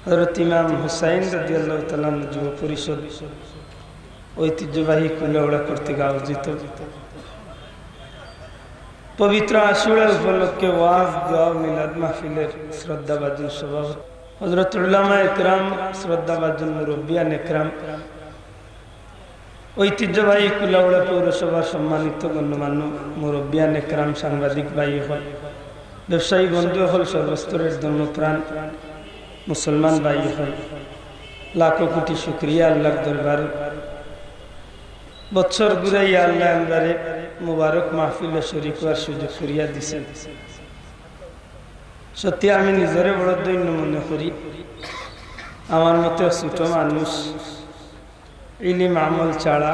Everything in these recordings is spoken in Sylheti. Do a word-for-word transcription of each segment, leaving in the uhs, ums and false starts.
হযরত ইমাম হুসাইন রাদিয়াল্লাহু তাআলা আনহু যুব পরিষদ ঐতিহ্যবাহী কুলাউড়া কর্তৃক আয়োজিত পবিত্র আশুরা উপলক্ষে ওয়াজ, দোয়া ও মিলাদ মাহফিলের শ্রদ্ধাভাজন সভাপতি, হযরত উলামা একরাম, শ্রদ্ধাভাজন মুরব্বিয়ান একরাম, ঐতিহ্যবাহী কুলাউড়া পৌরসভার সম্মানিত গণ্যমান্য মুরব্বিয়ান একরাম, সাংবাদিক ভাই অকল, ব্যবসায়ী বন্ধু অকল, সর্বস্তরের ধর্মপ্রাণ মুসলমান ভাই অকল, লাখো কোটি শুকরিয়া আল্লাহর দরবার। বছর ঘুরাইয়া আল্লাহ আমরারে মুবারক মাহফিলো শরিক অওয়ার সুযোগ করিয়া দিছইন। সত্যি আমি নিজরে বড় ধন্য মনে করি। আমার মতো ছোট মানুষ, ইলিম আমল ছাড়া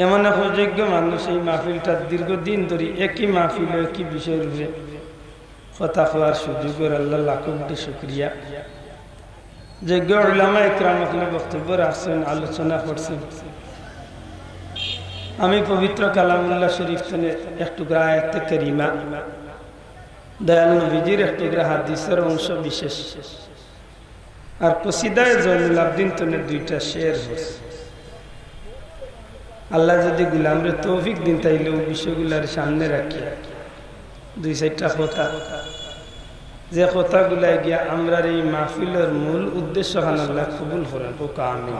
এমন এক অযোগ্য মানুষ এই মাহফিলটা দীর্ঘদিন ধরি একই মাহফিলো একই বিষয়র উপরে কথা কওয়ার সুযোগ অওয়ার আল্লাহ লাখো কোটি শুকরিয়া। যোগ্য উলামা একরাম অকলে বক্তব্য রাখছইন, আলোচনা করছইন। আমি পবিত্র কালামুল্লাহ শরীফ থনে এক টুকরা আয়াতে কারিমা, দয়াল নবীজির এক টুকরা হাদিসর অংশ বিশেষ, আর কসিদায়ে জয়নুল আবদিন থনে দুইটা শের করছি। আল্লাহ যদি গুলামরে তৌফিক দিন, তাইলে অউ বিষয়গুলার সামনে রাখিয়া দুই চাইরটা কথা, যে কথাগুলা গিয়া আমরার এই মাহফিলর মূল উদ্দেশ্যখান আল্লাহ কবুল করইন, কউক্কা আমিন।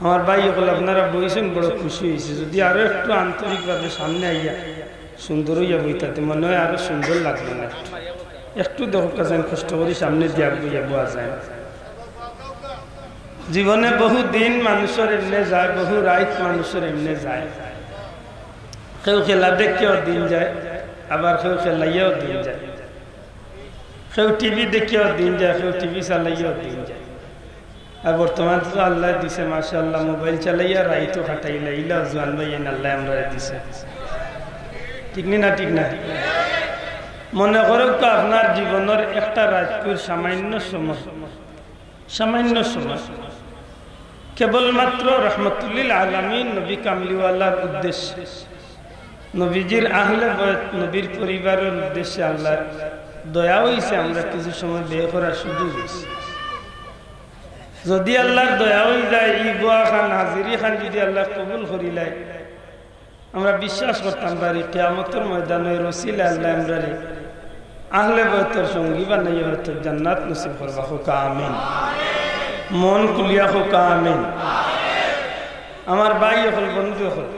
আমার ভাই অকল, আপনারা বইছইন, বড় খুশি অইছি। যদি আরো একটু আন্তরিকভাবে সামনে আইয়া সুন্দর অইয়া বইতা, তে মনে অয় আরো সুন্দর লাগবো না একটু। একটু দেখউক্কা যেন কষ্ট করি সামনে দিয়া বইয়া বওয়া যায়। জীবনে বহু দিন মানুষর এমনে যায়, বহু রাইত মানুষর এমনে যায়। কেউ খেলা দেখিয়াও দিন যায়, আবার কেউ খেলাইয়াও দিন যায়, কেউ টিভি দেখিয়াও দিন যায়, কেউ টিভি চালাইয়াও দিন যায়। আর বর্তমান তো আল্লায় দিছে, মাশাআল্লাহ, মোবাইল চালাইয়া রাইতও কাটাইলা, ইলাও জোয়ান ভাইয়াইন আল্লায় আমরারে দিছে। ঠিক নি না? ঠিক না? মনে করউক্কা আপনার জীবনর একটা রাইতকুর সামান্য সময়, সামান্য সময় কেবলমাত্র রহমতুল্লিল আলামিন নবী কামলিওয়ালার উদ্দেশ্যে, নবীজির আহলে বয়ত, নবীর পরিবারর উদ্দেশ্যে আল্লাহর দয়া অইছে, আমরা কিছু সময় ব্যয় করার সুযোগ অইছে। যদি আল্লাহর দয়া অইযায়, ই বওয়াখান, হাজিরিখান যদি আল্লায় কবুল করিলায়, আমরা বিশ্বাস করতাম পারি, কিয়ামতর ময়দানো এর উছিলায় আল্লায় আমরারে আহলে বয়তর সঙ্গী বানাইয়া হয়তো জান্নাত নসিব করবা। কউক্কা আমিন। মন খুলিয়া কউক্কা আমিন। আমার ভাই অকল, বন্ধু অকল,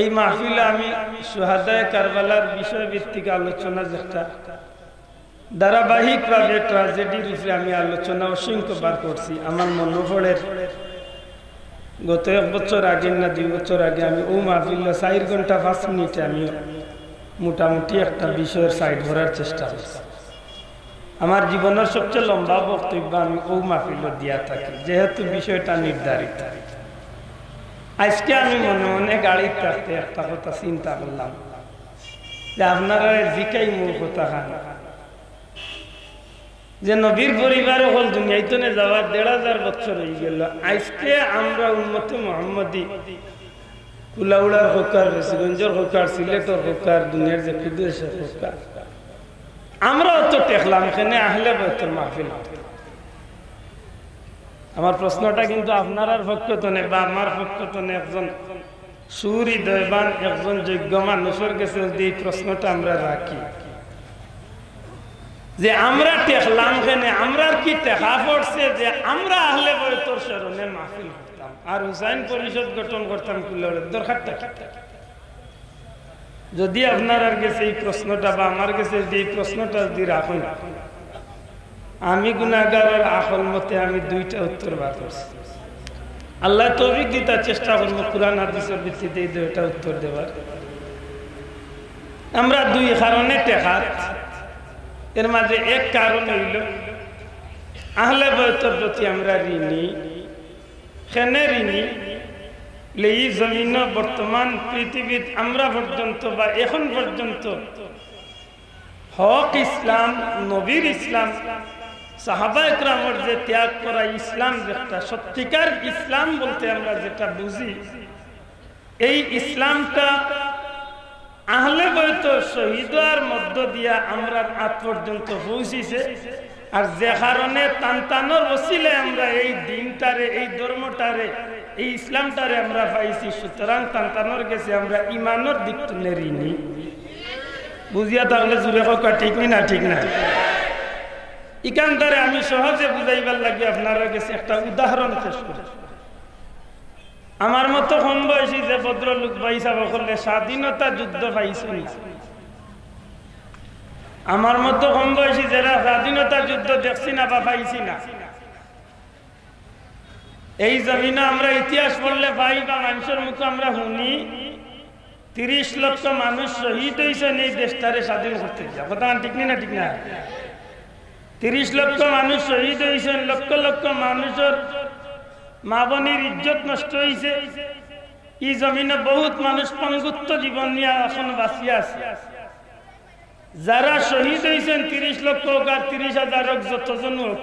এই মাহফিলো আমি শুহাদায়ে কারবালার বিষয়ভিত্তিক আলোচনা যেটা ধারাবাহিকভাবে ট্র্যাজেডির উপরে আমি আলোচনা অসংখ্যবার করছি। আমার মনো পড়ের, গত এক বছর আগে না দুই বছর আগে আমি অউ মাহফিলো চাইর ঘন্টা পাঁচ মিনিটে আমি মোটামুটি একটা বিষয়র সাইড করার চেষ্টা করছি। আমার জীবনর সবচেয়ে লম্বা বক্তব্য আমি অউ মাহফিলো দিয়া থাকি, যেহেতু বিষয়টা নির্ধারিত। আইজকে আমি মনে মনে গাড়িত থাকতে একটা কথা চিন্তা করলাম যে আপনারারে জিকাইমু কথাখান, যে নবীর পরিবার অকল দুনিয়া থনে যাওয়ার দেড় হাজার বছর অইগেলো। আইজকে আমরা উম্মতে মুহাম্মদী কুলাউড়ার কউক্কা, ফেঞ্চুগঞ্জর কউক্কা, সিলেটর কউক্কা, দুনিয়ার যে কুনু দেশর কউক্কা, আমরা অত ঠেকলাম কেনে আহলে বয়তর মাহফিল করতে? আমার প্রশ্নটা কিন্তু আপনারার পক্ষ থনে বা আমার পক্ষ থনে একজন সুহৃদয়বান, একজন যোগ্য মানুষর গেছে যদি এই প্রশ্নটা আমরা রাখি যে আমরা ঠেকলাম কেনে, আমরার কি ঠেকা পড়ছে যে আমরা আহলে বয়তর স্মরণে মাহফিল করতাম আর হুসাইন পরিষদ গঠন করতাম, কুলাউড়ার দরকারটা কি? যদি আপনারার গেছে এই প্রশ্নটা বা আমার গেছে যদি এই প্রশ্নটা যদি রাখইন, আমি গুনাহগারর আকল মতে আমি দুইটা উত্তর বার করছি। আল্লায় তৌফিক দিতা, চেষ্টা করমু কোরআন হাদিসর ভিত্তিতে এই দুইটা উত্তর দেওয়ার। আমরা দুই কারণে ঠেকাত, এর মাঝে এক কারণ অইলো আহলে বয়তর প্রতি আমরা ঋণী। কেনে ঋণী? লে ই জমিনো বর্তমান পৃথিবীত আমরা পর্যন্ত বা এখন পর্যন্ত হক ইসলাম, নবীর ইসলাম, সাহাবা একরামর যে ত্যাগ করা ইসলাম, যেটা সত্যিকার ইসলাম বলতে আমরা যেটা বুঝি, এই ইসলামটা আহলে বয়তর শহীদ অওয়ার মধ্য দিয়া আমরার আত পর্যন্ত পৌঁছিছে। আর যে কারণে তান তানর ওসিলায় আমরা এই দিনটারে, এই ধর্মটারে, এই ইসলামটারে আমরা পাইছি, সুতরাং তান তানর গেছে আমরা ইমানর দিক তুলে ঋণী। বুঝিয়া থাকলে জুরে কউক্কা, ঠিক নি না? ঠিক না? ইখানটারে আমি সহজে বুঝাইবার লাগি আপনারার গেছে একটা উদাহরণ পেশ করি। আমার মতো কম বয়সী যে ভদ্রলোক ভাইসাব অকলে স্বাধীনতা যুদ্ধ পাইছইন, আমার মতো কম বয়সী যেরা স্বাধীনতা যুদ্ধ দেখছি না বা পাইছি না, এই জমিনো আমরা ইতিহাস পড়লে পাই বা মানষর মুখো আমরা হুনি, তিরিশ লক্ষ মানুষ শহীদ অইছইন এই দেশটারে স্বাধীন করতে গিয়া। কথা ঠিক নি না? ঠিক না? তিরিশ লক্ষ মানুষ শহীদ অইছইন, লক্ষ লক্ষ মানষর মা বইনর ইজ্জত নষ্ট অইছে। ই জমিনো বহুত মানুষ পঙ্গুত্ব জীবন নিয়া অখনো বাঁচিয়া আছে। যারা শহীদ অইছইন তিরিশ লক্ষ অউক আর তিরিশ হাজার অউক, যতজন অউক,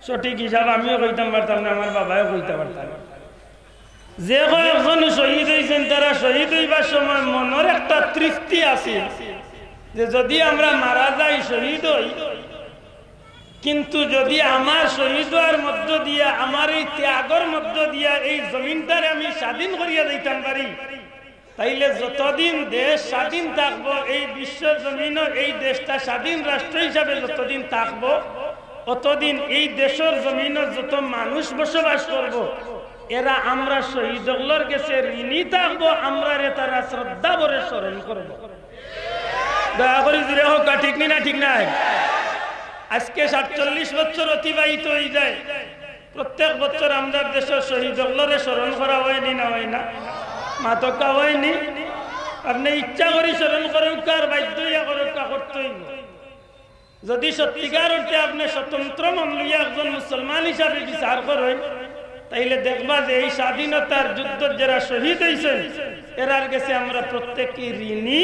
সঠিক হিসাব আমিও কইতাম পারতাম না, আমার বাবায়ও কইতা পারতা না। যে কয়েকজন শহীদ অইছইন, তারা শহীদ অইবার সময় মনর একটা তৃপ্তি আছিল যে যুদি আমরা মারা যাই, শহীদ অই, কিন্তু যুদি আমার শহীদ অওয়ার মধ্য দিয়া, আমার এই ত্যাগর মধ্য দিয়া এই জমিনটারে আমি স্বাধীন করিয়া যাইতাম পারি, তাইলে যতদিন দেশ স্বাধীন থাকবো, এই বিশ্ব জমিনো এই দেশটা স্বাধীন রাষ্ট্র হিসাবে যতদিন থাকবো, অতদিন এই দেশর জমিনো যত মানুষ বসবাস করবো, এরা আমরা শহীদ অকলর গেছে ঋণী থাকবো, আমরারে তারা শ্রদ্ধা ভরে স্মরণ করবো। দয়া করি জুরে কউক্কা, ঠিক নি না? ঠিক নায়? আজকে সাতচল্লিশ বছর অতিবাহিত অই যায়, প্রত্যেক বছর আমরার দেশর শহীদ অকলরে স্মরণ করা অয়নি না অয় না? মাতউক্কা, অয়নি? আপনে ইচ্ছা করি স্মরণ করউক্কা আর বাধ্য অইয়া করউক্কা, করতে অইবো। যুদি সত্যিকার অর্থে আপনে স্বতন্ত্র মন লইয়া একজন মুসলমান হিসাবে বিচার করইন, তাইলে দেখবা যে এই স্বাধীনতার যুদ্ধত যেরা শহীদ অইছইন, এরার গেছে আমরা প্রত্যেকেই ঋণী।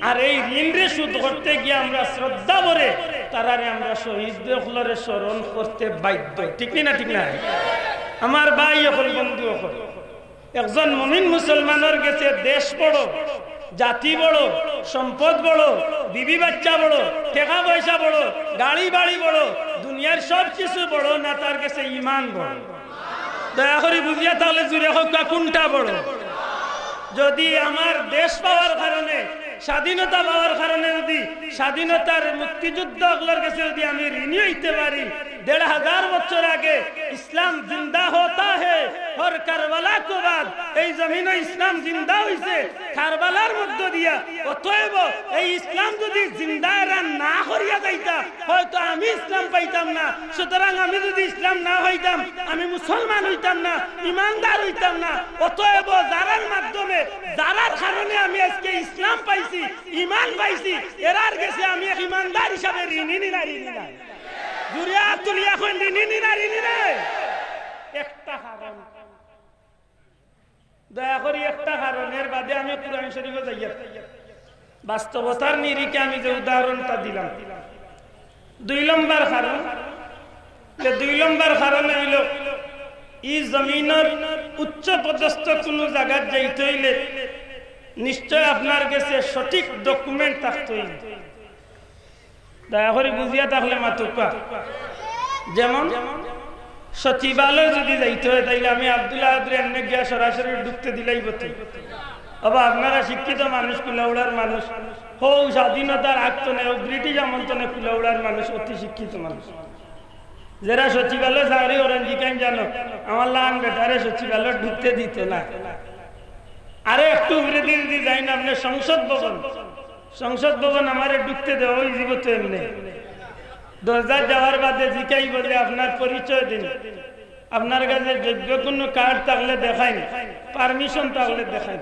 আর এই ঋণরে শোধ করতে গিয়া আমরা শ্রদ্ধা ভরে তারারে আমরা শহীদ অকলরে স্মরণ করতে বাধ্য। ঠিক নি না? ঠিক না? আমার ভাই অকল, বন্ধু অকল, একজন মুমিন মুসলমানর গেছে দেশ বড়, জাতি বড়, সম্পদ বড়, বিবি বাচ্চা বড়, টেকা পয়সা বড়, গাড়ি বাড়ি বড়, দুনিয়ার সব কিছু বড় না, তার গেছে ইমান বড়। দয়া করি বুঝিয়া থাকলে জুরে কউক্কা, কুনটা বড়? যুদি আমার দেশ পাওয়ার কারণে, স্বাধীনতা পাওয়ার কারণে যুদি স্বাধীনতার মুক্তিযুদ্ধ অকলর গেছে যুদি আমি ঋণী অইতে পারি, দেড় হাজার বছর আগে ইসলাম জিন্দা হতা হে, হর কারবালা কো বাদ, এই জমিনো ইসলাম জিন্দা অইছে কারবালার মধ্য দিয়া। অতএব এই ইসলাম যুদি জিন্দা এরা না করিয়া যাইতা, হয়তো আমি ইসলাম পাইতাম না। সুতরাং আমি যুদি ইসলাম না পাইতাম, আমি মুসলমান অইতাম না, ইমানদার অইতাম না। অতএব যারার মাধ্যমে, যারার কারণে আমি আজকে ইসলাম পাইছি, ইমান পাইছি, এরার গেছে আমি এক ইমানদার হিসাবে ঋণী নি না? ঋণী না? জুরে আত তুলিয়া কইন, ঋণী নি না? ঋণী না? একটা কারণ, দয়া করি একটা কারণ, এর বাদে আমি কোরআন শরীফো যাইয়ার। বাস্তবতার নিরিখে আমি যে উদাহরণটা দিলাম, দুই নম্বর কারণ, যে দুই নম্বর কারণ অইলো, ই জমিনর উচ্চ পদস্থ কুনু জাগাত যাইতে অইলে নিশ্চয় আপনার গেছে সঠিক document থাকতে অইবো। দয়া করি বুঝিয়া থাকলে মাতউক্কা। যেমন সচিবালয় যুদি যাইতে অয়, তাইলে আমি আব্দুল আহাদরে এমনে গিয়া সরাসরি ঢুকতে দিলাইবো তো? অবা আপনারা শিক্ষিত মানুষ, কুলাউড়ার মানুষ, হউ স্বাধীনতার আগ তনে, হউ ব্রিটিশ আমল তনে কুলাউড়ার মানুষ, অতি শিক্ষিত মানুষ। যেরা সচিবালয় চাকরি করইন, জিকাইন জানো, আমার লাখান বেটারে সচিবালয় ঢুকতে দিত না। আরো একটু উপরেদি যুদি যাইন আপনে সংসদ ভবন, সংসদ ভবন আমারে ঢুকতে দেওয়া অইযিবো তো এমনে। দরজাত যাওয়ার বাদে জিকাইবো যে আপনার পরিচয় দিন, আপনার গেছে যোগ্য কুনু card থাকলে দেখাইন, permission থাকলে দেখাইন।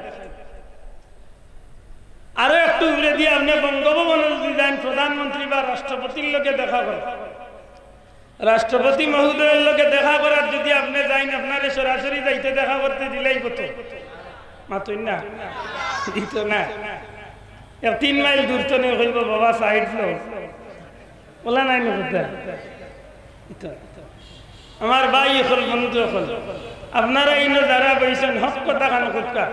আরো একটু উপরেদি আপনে বঙ্গভবনো যুদি যাইন, প্রধানমন্ত্রী বা রাষ্ট্রপতির লগে দেখা করেন, রাষ্ট্রপতি মহোদয়র লগে দেখা করাত যুদি আপনে যাইন, আপনারে সরাসরি যাইতে দেখা করতে দিলাইবো তো? মাতইন না, দিত না। এক তিন মাইল দূর তনে কইবো, "বাবা, side লও।" অলা নায় নি কথা? ইতা। আমার ভাই অকল, বন্ধু অকল, আপনারা ইনো যারা বইছইন, হক কথা খান কউক্কা।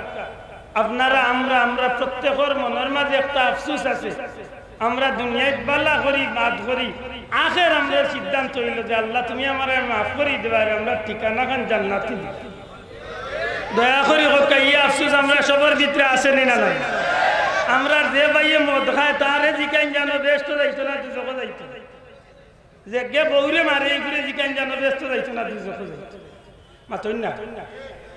আপনারা, আমরা, আমরা প্রত্যেকর মনর মাঝে একটা আফসোস আছে। আমরা দুনিয়াত বালা করি, বাদ করি, আখের আমরার সিদ্ধান্ত অইলো যে, "আল্লাহ, তুমি আমারে মাফ করি দিবা, আর আমরার ঠিকানাখান জান্নাতি দিবা।" দয়া করি কউক্কা, ই আফসোস আমরার সবর ভিতরে আছে নি না নাই? আমরার যে ভাইয়ে মদ খায়, তারে জিকাইন জানো বেহেস্তো যাইতো না দুজখো যাইতো। যেগে বউরে মারে, ইগুরে জিকাইন জানো বেহেস্তো যাইতো না দুজখো যাইতো। মাতইন না।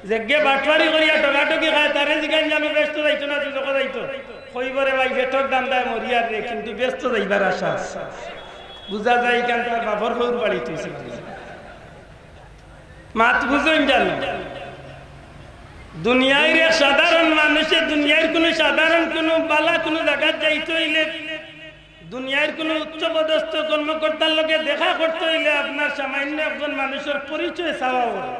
যেগে বাটপারি করিয়া ঠগাঠগি খায়, তারে জিকাইন জানো বেহেস্তো যাইতো না দুজখো যাইতো। কইবো রে ভাই, পেটর ধান্দায় মরিয়ার রে, কিন্তু বেহেস্তো যাইবার আশা আছে। বুঝা যায় ইখান তার বাপর বউর বাড়িত অইছে। মাত বুঝইন জানো? দুনিয়ার এক সাধারণ মানুষে দুনিয়ার কুনু সাধারণ কুনু বালা কুনু জাগাত যাইতে অইলে, দুনিয়ার কুনু উচ্চপদস্থ কর্মকর্তার লগে দেখা করতে অইলে আপনার সামান্য একজন মানুষর পরিচয় চাওয়া অয়।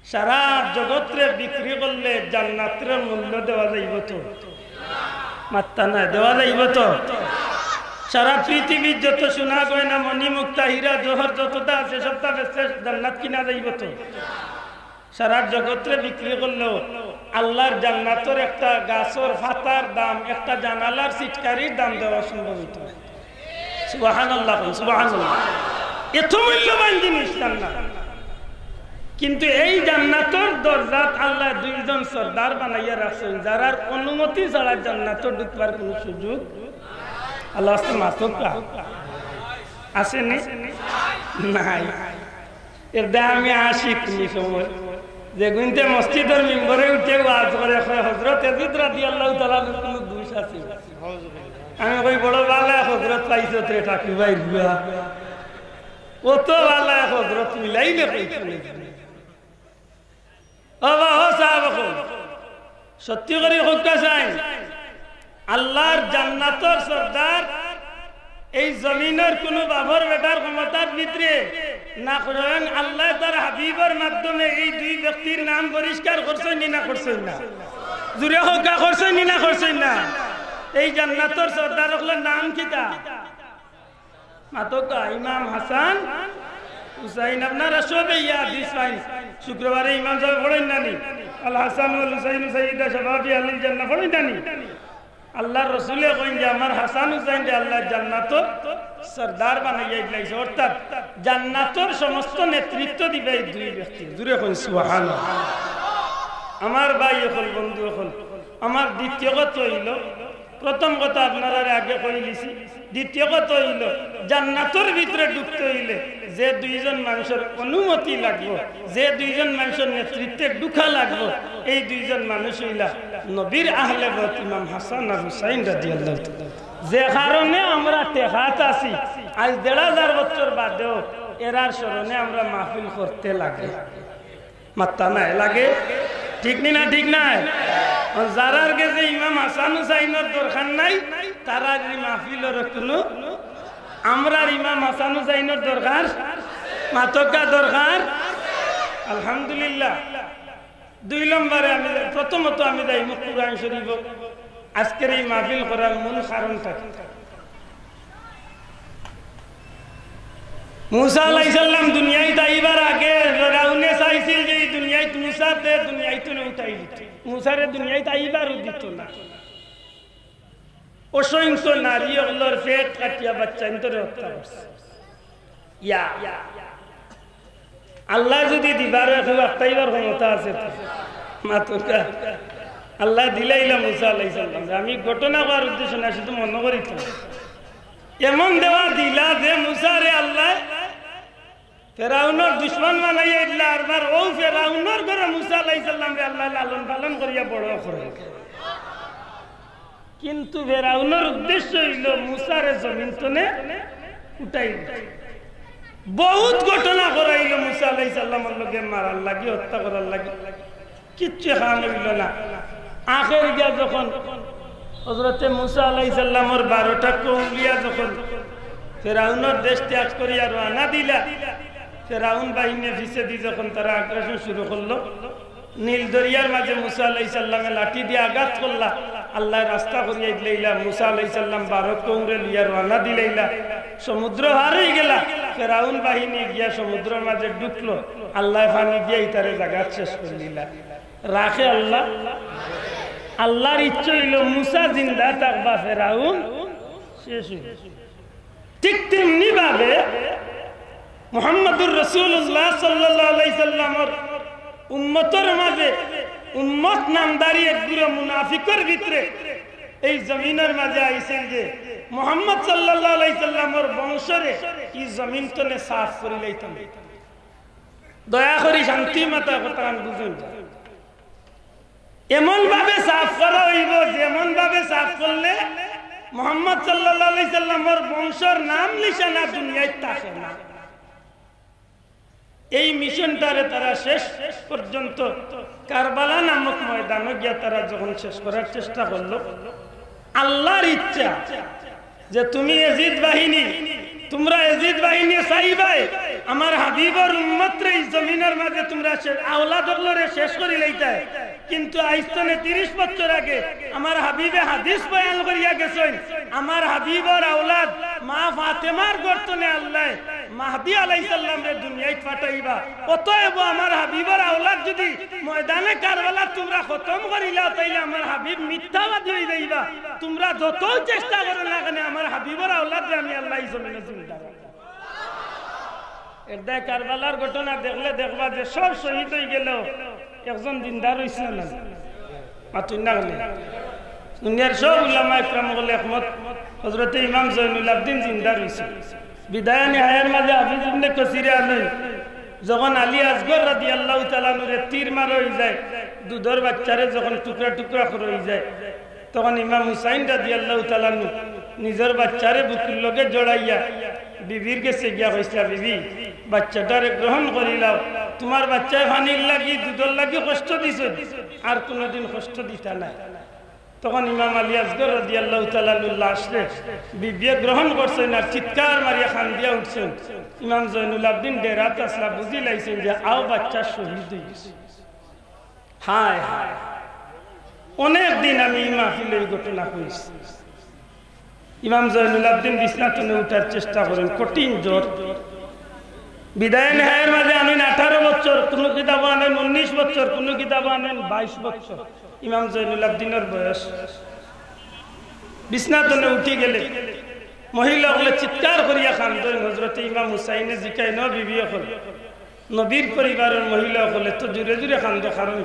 সারা জগতরে বিক্রি করলে জান্নাতরে মূল্য দেওয়া যাইবো তো? মাত্তা নাই, দেওয়া যাইবো তো? সারা পৃথিবীর যত সোনা গয়না, মণি মুক্তা, হীরা জহর যতটা আছে, সবটা বেচতে জান্নাত কিনা যাইবো তো? সারা জগতরে বিক্রি করলেও আল্লাহর জান্নাতর একটা গাছর পাতার দাম, একটা জানালার ছিটকারির দাম দেওয়া সম্ভব অইতো না। সুবহানাল্লাহ, সুবহানাল্লাহ। এত মূল্যবান জিনিস জান্নাত। কিন্তু এই জান্নাতর দরজাত আল্লাহ দুইজন সর্দার বানাইয়া রাখছইন, যারার অনুমতি ছাড়া জান্নাতো ঢুকবার কুনু সুযোগ। আল্লাহ আস্তে মাতউক্কা। আছে নি? নাই। এর দায় আমি আশিক নি সময়। যেগুইন্তে মসজিদর মিম্বরে উঠে ওয়াজ করে, কয়, "হযরত ইয়াজিদ রাদিয়াল্লাহু তাআলা আনহুর কুনু দোষ আছে?" আমি কই, "বড় বালা হযরত পাইছত রে, টাকি ভাই বুয়া। অত বালা হযরত মিলাইলে কই তুমি?" ও বা, ও সাহাবা অকল, সত্যি করি কউক্কা চাইন, আল্লাহর জান্নাতর সর্দার এই জমিনর কুনু বাপর বেটার ক্ষমতার ভিতরে না, স্বয়ং আল্লাহ তার হাবিবর মাধ্যমে এই দুই ব্যক্তির নাম পরিষ্কার করছইন নি না করছইন না? জুরে কউক্কা, করছইন নি না করছইন না? এই জান্নাতর সর্দার অকলর নাম কিতা? মাতউক্কা, ইমাম হাসান হুসাইন। আপনারা সবে ইয়া হাদিস পাইন, শুক্রবারে ইমাম সাহেব পড়ইন না নি, "আল হাসান ওয়াল হুসাইন সাইয়্যিদা শাবাবি আহলিল জান্নাহ" পড়ইন না নি? আল্লাহর রসুলে কইন যে, "আমার হাসান হুসাইনরে আল্লাহ জান্নাতর সর্দার বানাইয়া দিলাইছে", অর্থাৎ জান্নাতর সমস্ত নেতৃত্ব দিবা এই দুই ব্যক্তি। জুরে কইন সুবহানাল্লাহ। আমার ভাই অকল, বন্ধু অকল, আমার দ্বিতীয় কথা অইলো, প্রথম কথা আপনারারে আগে কইলিছি, দ্বিতীয় কথা অইলো, জান্নাতর ভিতরে ঢুকতে অইলে যে দুইজন মানুষর অনুমতি লাগবো, যে দুইজন মানুষর নেতৃত্বে ঢুকা লাগবো, এই দুইজন মানুষ অইলা নবীর আহলে বয়ত ইমাম হাসান আর হুসাইন রাদিয়াল্লাহু তাআলা। যে কারণে আমরা টেকাত আছি, আইজ দেড় হাজার বছর বাদেও এরার স্মরণে আমরা মাহফিল করতে লাগে। মাত্তা নাই লাগে, ঠিক নি না? ঠিক নায়? আর যারার গেছে ইমাম হাসান হুসাইনর দরকার নাই, তারার ই মাহফিলর কুনু, আমরার ইমাম হাসান হুসাইনর দরকার, মাতউক্কা দরকার। আলহামদুলিল্লাহ। দুই নম্বরে আমি যাই, প্রথমত আমি যাইমু কুরআন শরীফো। আজকের এই মাহফিল করার মূল কারণটা কি? মুসা আলাইহিস সালাম দুনিয়াত আইবার আগে ফেরাউনে চাইছিল যে এই দুনিয়াত মুসারে দুনিয়াত উঠাই দিত, মুসারে দুনিয়াত আইবারও দিত না। অসংখ্য নারী অকলর পেট কাটিয়া বাচ্চাইন্তরে হত্যা করছে। ইয়া, আল্লাহ যদি দিবার হয়, কেউ আটকাইবার ক্ষমতা আছে তো? মাতউক্কা। আল্লাহ দিলাইলা মুসা আলাইহিস সালাম। আমি ঘটনা কওয়ার উদ্দেশ্য না, শুধু মনো করি তো। এমন দেওয়া দিলা যে মুসারে আল্লাহ ফেরাউনর দুশমন বানাইয়া দিলা, আরবার অউ ফেরাউনর ঘরো মুসা আলাইহিস সালামরে আল্লাহ লালন পালন করিয়া বড় করে। কিন্তু ফেরাউনর উদ্দেশ্য অইলো মুসারে জমিন তনে উঠাই দিতা। বহুত ঘটনা করাইলো মুসা আলাইহিস সালামর লগে, মারার লাগি, হত্যা করার লাগি, কিচ্ছু কাম অইলো না। আখের গিয়া যখন হযরতে মুসা আলাইহিস সালামর বারোটা কওম লইয়া যখন ফেরাউনর দেশ ত্যাগ করিয়া রওয়ানা দিলা, ফেরাউন বাহিনীর পিছেদি যখন তারা আগ্রাসন শুরু করলো, নীল দরিয়ার মাঝে মুসা আলাইহিস সালামে লাঠি দিয়া আঘাত করলা, আল্লায় রাস্তা করিয়া দিলাইলা। মুসা আলাইহিস সালাম বারো কওমরে লইয়া রওয়ানা দিলাইলা, সমুদ্র পার অইগেলা। ফেরাউন বাহিনী গিয়া সমুদ্রর মাঝে ঢুকলো, আল্লায় পানি দিয়া ইতারে জাগাত শেষ করিলাইলা। রাখে আল্লাহ। আল্লাহর ইচ্ছা অইলো মুসা জিন্দা থাকবা, ফেরাউন শেষ অইলো। ঠিক তেমনি ভাবে মুহাম্মাদুর রাসূলুল্লাহ সাল্লাল্লাহু আলাইহি সাল্লামর উম্মতর মাঝে উম্মত নামধারী এক গুরা মুনাফিকর ভিতরে এই জমিনর মাঝে আইছিল যে মুহাম্মদ সাল্লাল্লাহু আলাইহি সাল্লামর বংশরে ই জমিন তনে সাফ করিলাইতাম। দয়া করি শান্তি মাতা কথা বুঝুন। এমন ভাবে সাফ করা অইবো, যেমন ভাবে সাফ করলে মুহাম্মদ সাল্লাল্লাহু আলাইহি সাল্লামর বংশর নাম নিশানা দুনিয়াত থাকে না। এই মিশনটারে তারা শেষ পর্যন্ত কারবালা নামক ময়দানো গিয়া তারা যখন শেষ করার চেষ্টা করলো, আল্লাহর ইচ্ছা যে তুমি এজিদ বাহিনী, তোমরা এজিদ বাহিনী চাইবায় আমার হাবিবর উম্মতরে এই জমিনর মাঝে তোমরা শে-, আওলাদ অকলরে শেষ করিলাইতায়। কিন্তু আইজ তনে তিরিশ বছর আগে আমার হাবিবে হাদিস বয়ান করিয়া গেছইন, আমার হাবিবর আওলাদ মা ফাতেমার গর্তনে আল্লাহ মাহদি আলাইহিস সালামরে দুনিয়াত পাঠাইবা। অতএব আমার হাবিবর আওলাদ যদি ময়দানে কারবালা তোমরা খতম করিলাও, তাইলে আমার হাবিব মিথ্যাবাদী অই যাইবা। তোমরা যতও চেষ্টা করো না কেনে, আমার হাবিবর আওলাদরে আমি আল্লাহ এই জমিনো জিন্দা রাখবো। এর দায় কারবালার ঘটনা দেখলে দেখবা যে সব শহীদ অই গেলেও একজন জিন্দা রইছে না। মাতুন না কেনে? দুনিয়ার সব উলামা একরাম অকল একমত, হযরতে ইমাম জয়নুল আবদিন জিন্দা রইছে। বিদায়া নিহায়ার মাঝে হাফিজ ইবনে কাসিরে আনইন, যখন আলী আসগর রাদিয়াল্লাহু তাআলা আনহুরে তীর মারা অই যায়, দুধর বাচ্চারে যখন টুকরা টুকরা করা অই যায়, তখন ইমাম হুসাইন রাদিয়াল্লাহু তাআলা আনহু নিজর বাচ্চারে বুকুর লগে জড়াইয়া বিবির গেছে গিয়া কইছলা, "বিবি, বাচ্চাটারে গ্রহণ করিলাও, তুমার বাচ্চায় পানির লাগি, দুধর লাগি কষ্ট দিছে, আর কুনুদিন কষ্ট দিতা নায়।" তখন ইমাম আলী আসগর রাদিয়াল্লাহু তাআলা আনহুর লাশরে বিবিয়ে গ্রহণ করছইন আর চিৎকার মারিয়া কান্দিয়া উঠছইন। ইমাম জয়নুল আবদিন ডেরাত আছলা, বুঝিলাইছইন যে আও বাচ্চা শহীদ অই গেছে। হায় হায়, অনেক দিন আমি ই মাহফিলো ই ঘটনা কইছি। ইমাম জয়নুল আবদিন বিছনা তনে উঠার চেষ্টা করইন, কঠিন জ্বর। বিদায়া নিহায়ার মাঝে আনইন আঠারো বছর, কুনু কিতাবো আনইন উনিশ বছর, কুনু কিতাবো আনইন বাইশ বছর। ইমাম জয়নুল আবদিনর বয়স। বিছনা তনে উঠি গেলে মহিলা অকলে চিৎকার করিয়া কান্দইন। হযরতে ইমাম হুসাইনে জিকাইন, "ও বিবি অকল, নবীর পরিবারর মহিলা অকলে তো জুরে জুরে কান্দো, কারণ?"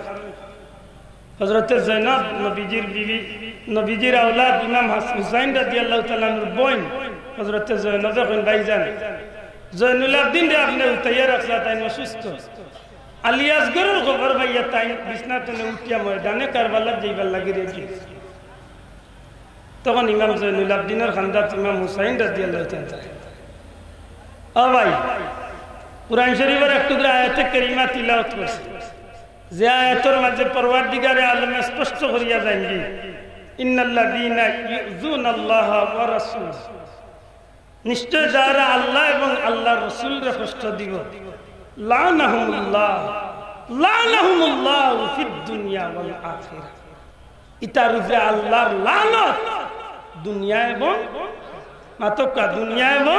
হযরতে জয়নব নবীজির বিবি, নবীজির আওলাদ ইমাম হাস-, হুসাইন রাদিয়াল্লাহু তাআলা আনহুর বইন। হযরতে জয়নবে কইন, "ভাইজান, জয়নুল আবদিনরে আপনে উঠাইয়া রাখলা, তাইন অসুস্থ।" আলী আসগরর খবর পাইয়া তাইন বিছনা তনে উঠিয়া ময়দানে কারবালাত যাইবার লাগি রেডি। তখন ইমাম জয়নুল আবদিনর কান্দাত ইমাম হুসাইন রাদিয়াল্লাহু তাআলা আনহু। ও ভাই, কুরআন শরীফর এক টুকরা আয়াতে কারিমা তিলাওয়াত করছি, যে আয়াতর মাঝে পরওয়ারদিগারে আলমে স্পষ্ট করিয়া জানাইন, "ইন্নাল্লাযীনা ইউযুনাল্লাহা ওয়া রাসূলাহু।" নিশ্চয় যারা আল্লাহ এবং আল্লাহর রাসূলরে কষ্ট দিব, লাআনাহুমুল্লাহ, লাআনাহুমুল্লাহু ফিদ দুনিয়া ওয়াল আখিরা। ইতার উপরে আল্লাহর লানত দুনিয়া এবং, মাতউক্কা, দুনিয়া এবং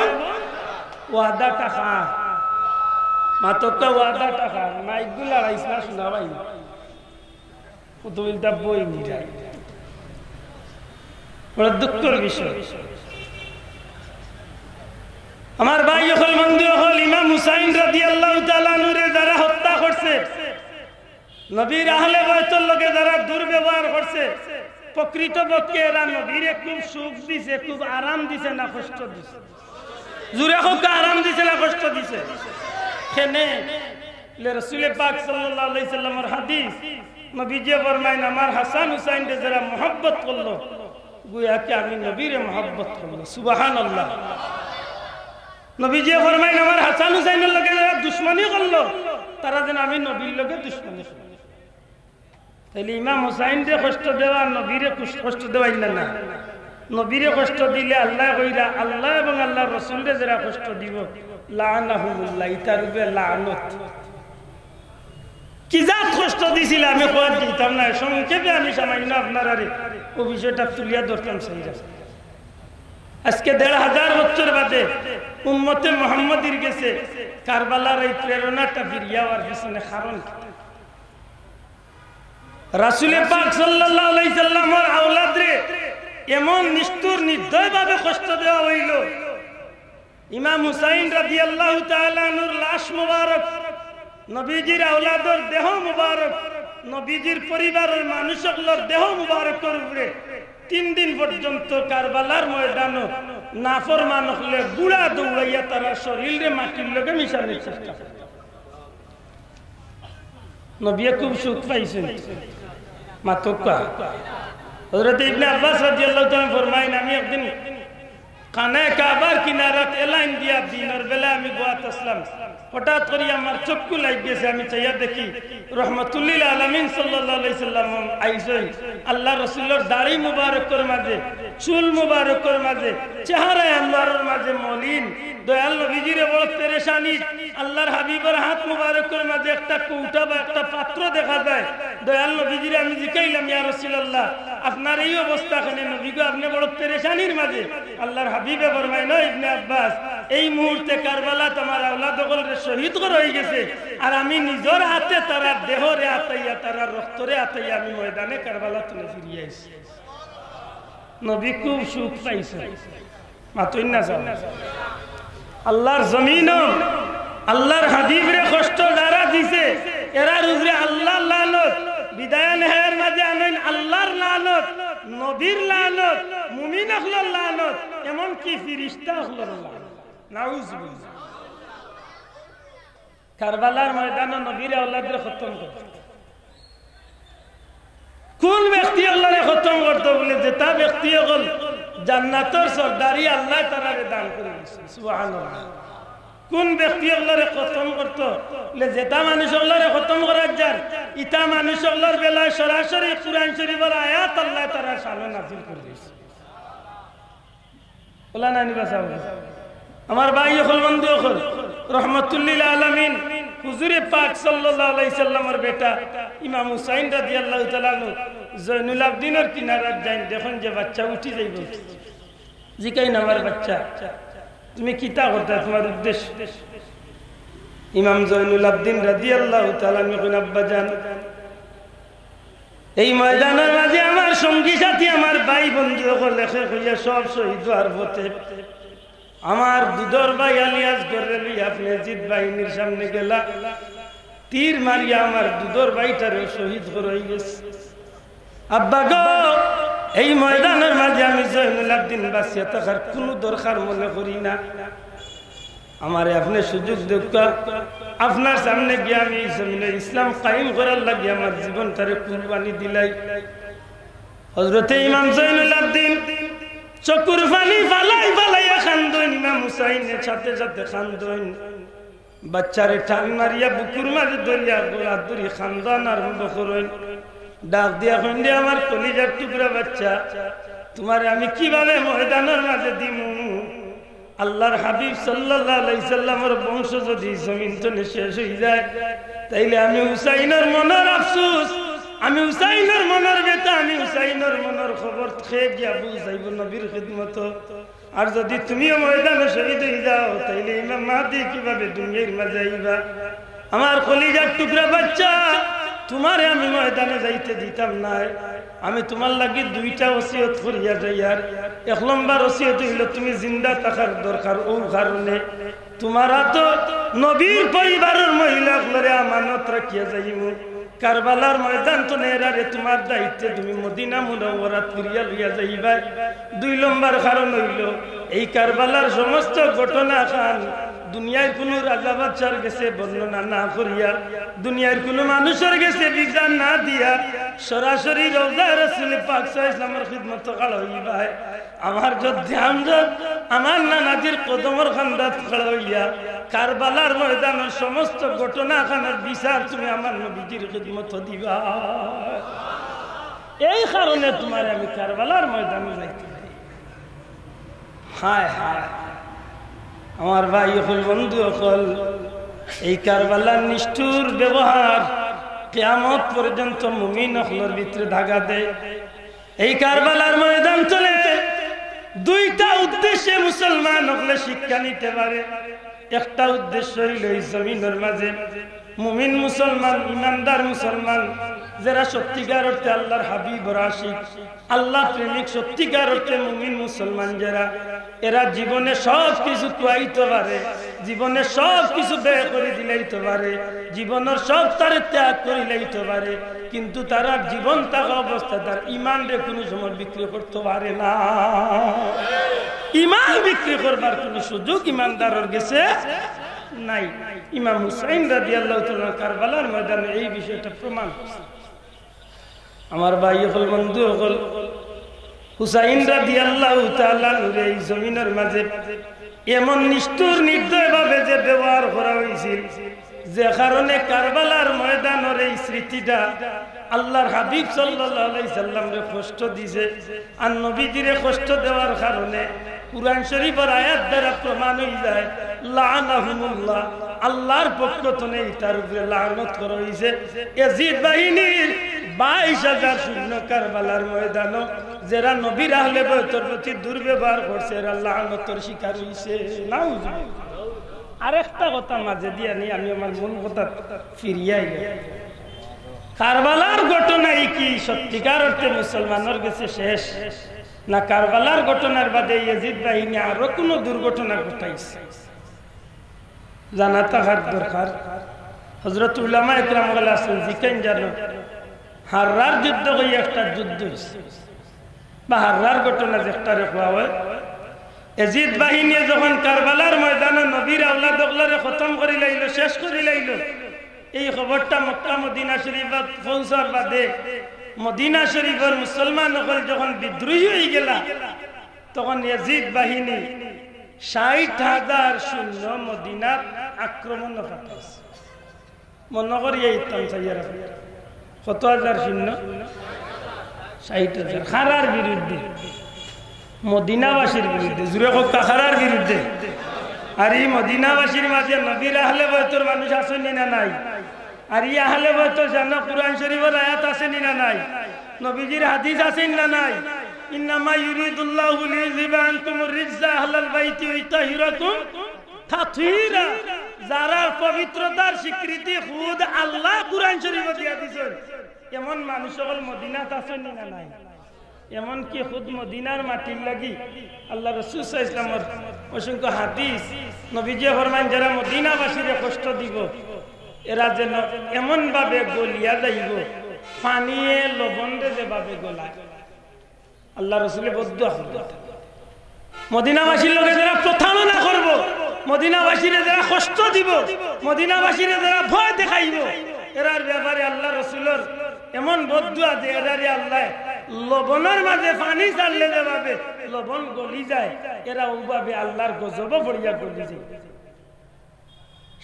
ওয়াদাটা কার? মাতউক্কা, ওয়াদাটা কার? মাইকগুলা লড়াইস না, শোনা ভাই। কত বলতা বই নিরা। বড় দুঃখর বিষয়। আমার ভাই অকল, বন্ধু অকল, ইমাম হুসাইন রাদিয়াল্লাহু তাআলা আনহুরে যারা হত্যা করছে, নবীর আহলে বায়তর লগে যারা দুর্ব্যবহার করছে, প্রকৃতপক্ষে এরা নবীরে খুব সুখ দিছে, খুব আরাম দিছে না কষ্ট দিছে? জুরে কউক্কা, আরাম দিছে না কষ্ট দিছে? কেনে? লে রসুলে পাক সাল্লাল্লাহু আলাইহি সাল্লামর হাদিস, নবীজি ফরমাইন, "আমার হাসান হুসাইনরে যারা মহব্বত করলো, গুয়াকে আমি নবীরে মহব্বত করলো।" সুবহানাল্লাহ। নবীজি ফরমাইন, "আমার হাসান হুসাইনর লগে যারা দুশমনি করলো, তারা যেন আমি নবীর লগে দুশমনি করলো।" তাইলে ইমাম হুসাইনরে কষ্ট দেওয়া, নবীরে কুশ-, কষ্ট দেওয়া ইন্না না। নবীরে কষ্ট দিলে আল্লায় কইরা, আল্লাহ এবং আল্লাহর রসুলরে যারা কষ্ট দিব, লাআনাহুমুল্লাহ, ইতার উপরে লানত। কি জাত কষ্ট দিছিল আমি কওয়াত যাইতাম না, সংক্ষেপে আমি সামান্য আপনারারে ও বিষয়টা তুলিয়া ধরতাম চাইরাম। আজকে দেড় হাজার বছর বাদে উম্মতে মুহাম্মদীর গেছে কারবালার এই প্রেরণাটা ফিরিয়া আওয়ার পিছনে কারণ কি? রাসূলে পাক সাল্লাল্লাহু আলাইহি সাল্লামর আওলাদরে এমন নিষ্ঠুর নির্দয়ভাবে কষ্ট দেওয়া অইলো। ইমাম হুসাইন রাদিয়াল্লাহু তাআলা আনহুর লাশ মুবারক, নবীজির আওলাদর দেহ মুবারক, নবীজির পরিবারর মানুষ অকলর দেহ মুবারকর উপরে তিন দিন পর্যন্ত কারবালার ময়দানো নাফরমান অকলে ঘুড়া দৌড়াইয়া তারার শরীররে মাটির লগে মিশানোর চেষ্টা করে। নবীয়ে খুব সুখ পাইছইন। মাতউক্কা। হযরত ইবনে আব্বাস রাদিয়াল্লাহু তাআলা ফরমাইন, "আমি একদিন খানায়ে কাবার কিনারাত এলাইন দিয়া দিনর বেলা আমি বওয়াত আছলাম। হঠাৎ করি আমার চক্ষু লাগি গেছে, আমি চাইয়া দেখি রহমাতুল্লিল আলামিন সাল্লাল্লাহু আলাইহি সাল্লাম আইছইন। আল্লাহর রসুলর দাড়ি মুবারকর মাঝে, চুল মুবারকর মাঝে, চেহারায় আনোয়ারর মাঝে মলিন, দয়াল নবীজিরে বড় পেরেশানি, আল্লাহর হাবিবর হাত মুবারকর মাঝে একটা কৌটা বা একটা পাত্র দেখা যায়। দয়াল নবীজিরে আমি জিকাইলাম, ইয়া রাসূলুল্লাহ, আপনার এই অবস্থা কেনে নবী গো, আপনে বড় পেরেশানির মাঝে।" আল্লাহর হাবিবে ফরমাইন, "ও ইবনে আব্বাস, এই মুহূর্তে কারবালাত আমার আওলাদ অকলরে শহীদ করা অইগেছে, আর আমি নিজর হাতে তারার দেহরে আতাইয়া, তারার রক্তরে আতাইয়া আমি ময়দানে কারবালা থনে ফিরিয়া আইছি।" নবী খুব সুখ পাইছইন। মাতইন না যাও। আল্লাহর জমিনো আল্লাহর হাবিবরে কষ্ট যারা দিছে, এরার উপরে আল্লাহর লানত, বিদায় নেহায়ার মাঝে আনইন আল্লাহর লানত, নবীর লানত, মুমিন অকলর লানত, এমনকি ফিরিস্তা অকলর লানত। নাউজুবিল্লাহ। কারবালার ময়দানো নবীর আওলাদরে খতম করতো। কোন ব্যক্তি অকলরে খতম করতো বুলে? যেতা ব্যক্তি অকল জান্নাতর সর্দারি আল্লায় তারারে দান করি দিছে। সুবহানাল্লাহ। কোন ব্যক্তি অকলরে খতম করতো বুলে? যেতা মানুষ অকলরে খতম করার যার, ইতা মানুষ অকলর বেলায় সরাসরি কুরআন শরীফর আয়াত আল্লায় তারার শানো নাজিল করি দিছে। ওলা নানি বাসা। আমার ভাই অকল, বন্ধু অকল, রহমাতুল্লিল আলামিন হুজুরে পাক সাল্লাল্লাহু আলাইহি সাল্লামর বেটা ইমাম হুসাইন রাদিয়াল্লাহু তাআলা আনহু জয়নুল আবদিনর কিনারাত যাইন, দেখইন যে বাচ্চা উঠি যাইবো। জিকাইন, "আমার বাচ্চা, তুমি কিতা করতায়, তুমার উদ্দেশ্য?" ইমাম জয়নুল আবদিন রাদিয়াল্লাহু তাআলা আনহু কইন, "আব্বাজান, এই ময়দানর মাঝে আমার সঙ্গী সাথী, আমার ভাই বন্ধু অকল একে অইয়া সব শহীদ অওয়ার পথে। আমার দুধর ভাই আলী আসগররে লইয়া আপনে জিদ বাহিনীর সামনে গেলা, তীর মারিয়া আমার দুধর ভাইটারে শহীদ করা অইগেছে। আব্বা গো, এই ময়দানর মাঝে আমি জয়নুল আবদিন বাঁচিয়া থাকার কুনু দরকার মনে করি না। আমারে আপনে সুযোগ দেউক্কা, আপনার সামনে গিয়া আমি এই জমিনো ইসলাম কায়েম করার লাগি আমার জীবনটারে কুরবানি দিলাই।" হযরতে ইমাম জয়নুল আবদিন চকুর পানি ফালাই ফালাইয়া কান্দইন, ইমাম হুসাইনের সাথে সাথে কান্দইন। বাচ্চারে টান মারিয়া বুকুর মাঝে ধরিয়া দৌড়াদৌড়ি কান্দন আরম্ভ করইন। ডাক দিয়া কইন, "রে আমার কলিজার টুকরা বাচ্চা, তুমারে আমি কিভাবে ময়দানর মাঝে দিমু? আল্লাহর হাবিব সাল্লাল্লাহু আলাইহি সাল্লামর বংশ যদি জমিন তনে শেষ অই যায়, তাইলে আমি হুসাইনর মনর আফসোস, আমি হুসাইনর মনর ব্যথা, আমি হুসাইনর মনর খবর কে গিয়া পৌঁছাইবো নবীর খিদমতো? আর যদি তুমিও ময়দানো শহীদ অই যাও, তাইলে ইমাম মাহদি কিভাবে দুনিয়ার মাঝে আইবা? আমার কলিজার টুকরা বাচ্চা, তুমারে আমি ময়দানো যাইতে দিতাম নায়। আমি তুমার লাগি দুইটা ওসিয়ত করিয়া যাইয়ার। এক নম্বর ওসিয়ত অইলো, তুমি জিন্দা থাকার দরকার, অউ কারণে তুমার আতো নবীর পরিবারর মহিলা অকলরে আমানত রাখিয়া যাইমু। কারবালার ময়দান তনে এরারে তুমার দায়িত্বে তুমি মদিনা মুনাওয়ারাত ফিরিয়া লইয়া যাইবায়।" দুই নম্বর কারণ অইলো, এই কারবালার সমস্ত ঘটনা খান দুনিয়ার কুনু রাজা বাদশার গেছে বর্ণনা না করিয়া, দুনিয়ার কুনু মানুষর গেছে ভিসা না দিয়া, সরাসরি রওজা রাসূলে পাক সাল্লাল্লাহু আলাইহি ওয়াসাল্লামর খিদমতো খাড়া অইবায়। আমার যুদ্ধে আমরাত, আমার নানাজির কদমর কান্দাত খাড়া অইয়া কারবালার ময়দানর সমস্ত ঘটনা খানর বিচার তুমি আমার নবীজির খিদমতো দিবায়। এই কারণে তুমারে আমি কারবালার ময়দানো যাইতে দেই। হায় হায়, আমার ভাই অকল, বন্ধু অকল, এই কারবালার নিষ্ঠুর ব্যবহার কিয়ামত পর্যন্ত মুমিন অকলর ভিতরে দাগা দেয়। এই কারবালার ময়দান তনে দুইটা উদ্দেশ্যে মুসলমান অকলে শিক্ষা নিতে পারে। একটা উদ্দেশ্য অইলো এই জমিনর মাঝে মুমিন মুসলমান, ইমানদার মুসলমান, যেরা সত্যিকার অর্থে আল্লাহর হাবিবর আশিক, আল্লাহ প্রেমিক, সত্যিকার অর্থে মুমিন মুসলমান যেরা, এরা জীবনে সব কিছু খুয়াইতো পারে, জীবনে সব কিছু ব্যয় করি দিলাইতো পারে, জীবনর সব তারে ত্যাগ করিলাইতো পারে, কিন্তু তারার জীবন থাকা অবস্থা তার ইমানরে কুনু সময় বিক্রি করতো পারে না। ইমান বিক্রি করবার কুনু সুযোগ ইমানদারর গেছে নাই। ইমাম হুসাইন রাদিয়াল্লাহু তাআলা কারবালার ময়দানে এই বিষয়টা প্রমাণ করছে। আমার ভাই অকল, বন্ধু অকল, হুসাইন রাদিয়াল্লাহু তাআলা আনহুরে এই জমিনর মাঝে এমন নিষ্ঠুর নির্দয় ভাবে যে ব্যবহার করা হইছিল, যে কারণে কারবালার ময়দানর এই স্মৃতিটা আল্লাহর হাবিব সাল্লাল্লাহু আলাইহি সাল্লামরে কষ্ট দিছে। আর নবীজিরে কষ্ট দেওয়ার কারণে কুরআন শরীফর আয়াত দ্বারা প্রমাণ হই যায়, লাআনাহুমুল্লাহ, আল্লাহর পক্ষ থনে ইতার উপরে লানত করা হইছে। এজিদ বাহিনীর বাইশ হাজার সৈন্য কারবালার ময়দানো, যেরা নবীর আহলে বয়তর প্রতি দুর্ব্যবহার করছে, এরা লানতর শিকার হইছে। নাউজুবিল্লাহ। আরেকটা কথা মাঝে দিয়া নি, আমি আমার মূল কথা ফিরিয়া আইলাম। কারবালার ঘটনাই কি সত্যিকার অর্থে মুসলমানর গেছে শেষ, না কারবালার ঘটনার বাদে এজিদ বাহিনী আরো কুনু দুর্ঘটনা ঘটাইছে? জানা থাকার দরকার। হযরত উলামা একরাম অকল আছেন, জিকাইন জানো, হাররার যুদ্ধ কই একটা যুদ্ধ হইছে, বা হাররার ঘটনা যে একটারে কওয়া হয়। এজিদ বাহিনীয়ে যখন কারবালার ময়দানো নবীর আওলাদ অকলরে খতম করিলাইলো, শেষ করিলাইলো, এই খবরটা মক্কা মদিনা শরীফত পৌঁছার বাদে মদিনা শরীফর মুসলমান অকল যখন বিদ্রোহী হই গেলা, তখন এজিদ বাহিনী ষাইট হাজার সৈন্য মদিনাত আক্রমণ পাঠাইছে। মনো করি এই ইতাম চাইয়া রাখো। কত হাজার সৈন্য? ষাইট হাজার। কারার বিরুদ্ধে? মদিনাবাসীর বিরুদ্ধে। জুরে কউক্কা, কারার বিরুদ্ধে? আর ই মদিনাবাসীর মাঝে নবীর আহলে বয়তর মানুষ আছইন নি না নাই? আর ই আহলে বয়তর শানো কুরআন শরীফর আয়াত আছে নি না নাই? নবীজির হাদিস আছে নি না নাই? ইন্নামা ইউরিদুল্লাহু লিইউযহিবা আনকুমুর রিজসা আহলাল বাইতি ওয়া ইউতাহিরাকুম তাতহীরা। যারার পবিত্রতার স্বীকৃতি খুদ আল্লাহ কুরআন শরীফো দিয়া দিছইন, এমন মানুষ অকল মদিনাত আছইন নি না নাই? এমনকি খুদ মদিনার মাটির লাগি আল্লাহ রাসূল সাল্লাল্লাহু আলাইহি ওয়াসাল্লামর অসংখ্য হাদিস, নবীজিয়ে ফরমাইন, যেরা মদিনাবাসীরে কষ্ট দিবো, এরা যেন এমনভাবে গলিয়া যাইবো, পানিয়ে লবণরে যেভাবে গলায়। আল্লাহ রাসূলে বদদোয়া করইন। মদিনাবাসীর লগে যেরা প্রতারণা করবো, মদিনাবাসীরে যেরা কষ্ট দিবো, মদিনাবাসীরে যেরা ভয় দেখাইবো, এরার ব্যাপারে আল্লাহ রাসূলর এমন বদদোয়া যে এরারে আল্লায় লবণর মাঝে পানি ছাড়লে যেভাবে লবণ গলি যায়, এরা অউভাবে আল্লাহর গজবো পড়িয়া গলি যায়।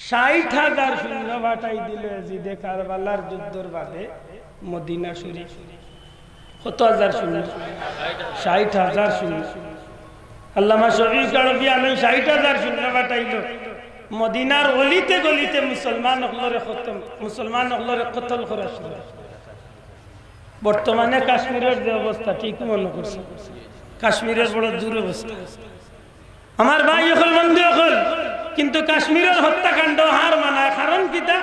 ষাইট হাজার সৈন্য পাঠাই দিল এজিদে কারবালার যুদ্ধর বাদে মদিনা শরীফ। কত হাজার সৈন্য? ষাইট হাজার সৈন্য। আল্লামা শফিউল আরবি আনইন ষাইট হাজার সৈন্য পাঠাইল। মদিনার অলিতে গলিতে মুসলমান অকলরে খতম, মুসলমান অকলরে কতল করা শুরু। বর্তমানে কাশ্মীরর যে অবস্থা, ঠিক মনো করছো? কাশ্মীরর বড় দুরবস্থা। আমার ভাই অকল, বন্ধু অকল, কিন্তু কাশ্মীরর হত্যাকাণ্ড হার মানায়। কারণ কিতা?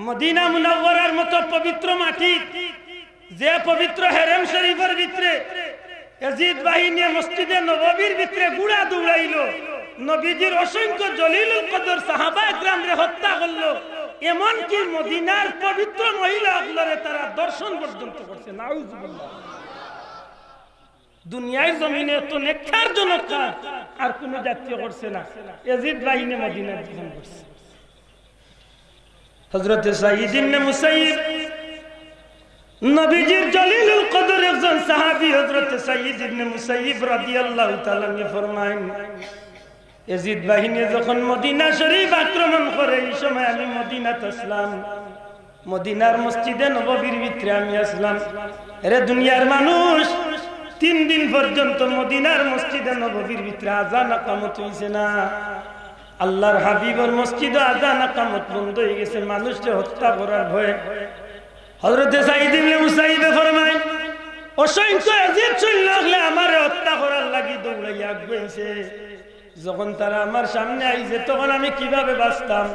মদিনা মুনাওয়ারার মতো পবিত্র মাটি, যে পবিত্র হেরেম শরীফর ভিতরে এজিদ বাহিনীয়ে মসজিদে নববীর ভিতরে ঘুড়া দৌড়াইল, নবীজির অসংখ্য জলিলুল কদর সাহাবা একরামরে হত্যা করল, এমনকি মদিনার পবিত্র মহিলা অকলরে তারা ধর্ষণ পর্যন্ত করছে। নাউজুবিল্লাহ। দুনিয়ার জমিনে এত নেককারজনক কাজ আর কুনু জাতিয়ে করছে না, এজিদ বাহিনীয়ে মদিনাত যখন করছে। হযরতে সাঈদ ইবনে মুসাইয়িব, নবীজির জলিলুল কদর একজন সাহাবী হযরতে সাঈদ ইবনে মুসাইয়িব রাদিয়াল্লাহু তাআলা আনহু ফরমাইন, এজিদ বাহিনীয়ে যখন মদিনা শরীফ আক্রমণ করে, এই সময় আমি মদিনাত আছলাম, মদিনার মসজিদে নববীর ভিতরে আমি আছলাম। এরে দুনিয়ার মানুষ, তিন দিন পর্যন্ত মদিনার মসজিদে নববীর ভিতরে আজান আকামত হইছে না। আল্লাহর হাবিবর মসজিদো আজান আকামত বন্ধ হই গেছে, মানুষরে হত্যা করার ভয়ে। হযরতে সাঈদ ইবনে মুসাইয়িবে ফরমাইন, অসংখ্য এজিদ সৈন্য অকলে আমারে হত্যা করার লাগি দৌড়াইয়া আগুয়াইছে। যখন তারা আমার সামনে আইছে, তখন আমি কিভাবে বাঁচতাম?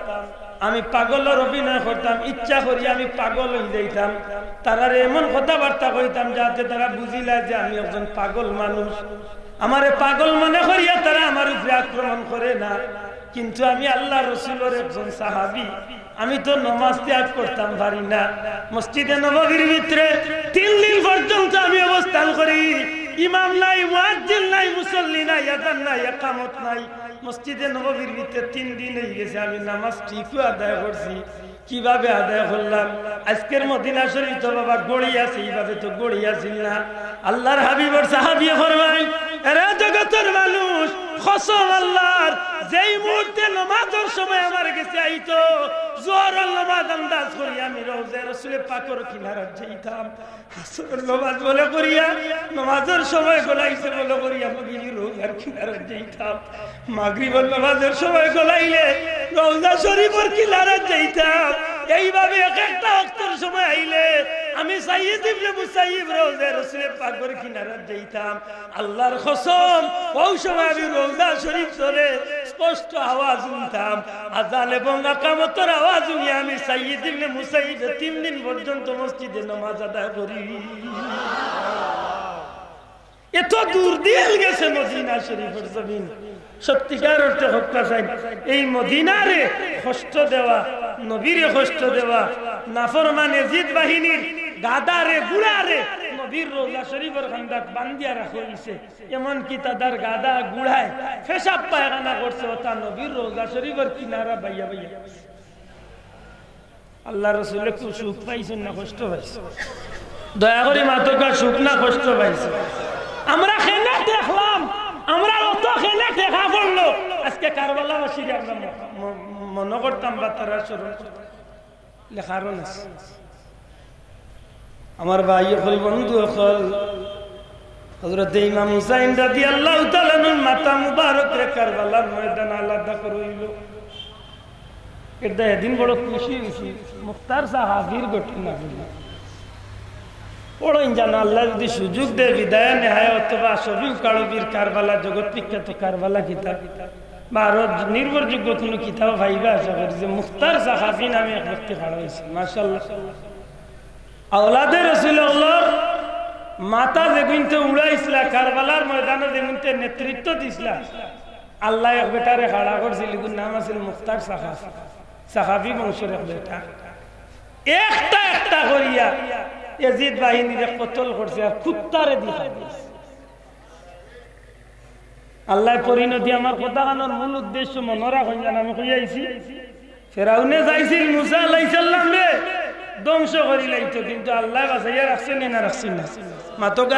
আমি পাগলর অভিনয় করতাম, ইচ্ছা করি আমি পাগল অই যাইতাম। তারারে এমন কথাবার্তা কইতাম যাতে তারা বুঝিলা যে আমি একজন পাগল মানুষ। আমারে পাগল মনে করিয়া তারা আমার উপরে আক্রমণ করে না, কিন্তু আমি আল্লার রসুলর একজন সাহাবী, আমি তো নমাজ ত্যাগ করতাম পারি না। মসজিদে নববীর ভিতরে তিন দিন পর্যন্ত আমি অবস্থান করি, ইমাম নাই, মুয়াজ্জিন নাই, মুসল্লি নাই, আজান নাই, একামত নাই। মসজিদে নববীর ভিতরে তিন দিন অই গেছে, আমি নামাজ ঠিকও আদায় করছি। কিভাবে আদায় করলাম? আজকের মদিনা শরীফ তো বাবা ঘড়ি আছে, এইভাবে তো ঘড়ি আছিল না। আল্লার হাবিবর সাহাবী ফরমাইন, "এরা জগতর মানুষ, কসম আল্লার, যেই মুহূর্তে নমাজর সময় আমার গেছে আইতো, জোহরর নমাজ আন্দাজ করি আমি রওজায়ে রসুলে পাকর কিনারাত যাইতাম।" আসরর নমাজ মনে করিয়া, নমাজর সময় গলাইছে মনে করিয়া, আমি রওজার কিনারাত যাইতাম। মাগরিবর নমাজর সময় গলাইলে রওজা শরীফর কিনারাত যাইতাম। এইভাবে এক একটা ওয়াক্তর সময় আইলে আমি সাইয়্যিদ ইবনে মুসাইয়্যিব রওজায়ে রসুলে পাকর কিনারাত যাইতাম। আল্লার কসম, অউ সময় আমি রওজা শরীফ তলে স্পষ্ট আওয়াজ হুনতাম। আজান এবং আকামতর আওয়াজ হুনিয়া আমি সাইয়্যিদ ইবনে মুসাইয়্যিবে তিন দিন পর্যন্ত মসজিদে নমাজ আদায় করি। এত দূর দিয়া গেছে মদিনা শরীফর জমিন। সত্যিকার অর্থে হক্কা চাই, এই মদিনারে কষ্ট দেওয়া, নবীরে কষ্ট দেওয়া, নাফরমান এজিদ বাহিনীর গাধারে, ঘুড়ারে নবীর রওজা শরীফর কান্দাত বান্ধিয়া রাখা অইছে। এমনকি তাদের গাধা ঘুড়ায় পেশাব পায়খানা করছে, ওটা নবীর রওজা শরীফর কিনারা বাইয়া বাইয়া। আল্লার রসুলে খুব সুখ পাইছইন না কষ্ট পাইছইন? দয়া করি মাতউক্কা, সুখ না কষ্ট পাইছইন? আমরা কেনে দেখলাম, আমরা অত কেনে দেখা পড়লো, আজকে কারবালাবাসীরে আমরা ম-, ম-, মনো করতাম বা তারার স্মরণ করতাম। লেখারও না। আমার ভাই অকল, বন্ধু অকল, হযরতে ইমাম হুসাইন রাদিয়াল্লাহু তাআলা আনহুর মাথা মুবারকরে কারবালার ময়দান আলাদা করা অইলো। এটা এদিন বড় খুশি অইছি, মুখতার সাহাবীর ঘটনা অইলো। পড়ইন জানো, আল্লায় যদি সুযোগ দেয়, বিদায়া নেহায়া অথবা শফিউল কারবীর কারবালা, জগৎ বিখ্যাত কারবালা কিতাব, বা আরো নির্ভরযোগ্য কোনো কিতাব পাইবা আশা করি, যে মুখতার সাহাবী নামে এক ব্যক্তি খাড়া অইছে। মাশাআল্লাহ। আওলাদে রসুলর মাথা যেগুইনতে উড়াইছলা, কারবালার ময়দানো যেগুইনতে নেতৃত্ব দিছলা, আল্লায় এক বেটারে খাড়া করছিল, এগুর নাম আছিল মুখতার সাহাবী, সাহাবী বংশর এক বেটা। একটা একটা করিয়া এজিদ বাহিনীরে কতল করছে আর কুত্তারে দি খাইছে। আল্লায় পরিণতি, আমার কথাখানর মূল উদ্দেশ্য মনো রাখইন যেন, আমি কইয়া আইছি, ফেরাউনে চাইছিল মুসা আলাইহিস সালামরে ধ্বংস করিলাইতো, কিন্তু আল্লায় বাঁচাইয়া রাখছইন নি না রাখছইন না? মাতউক্কা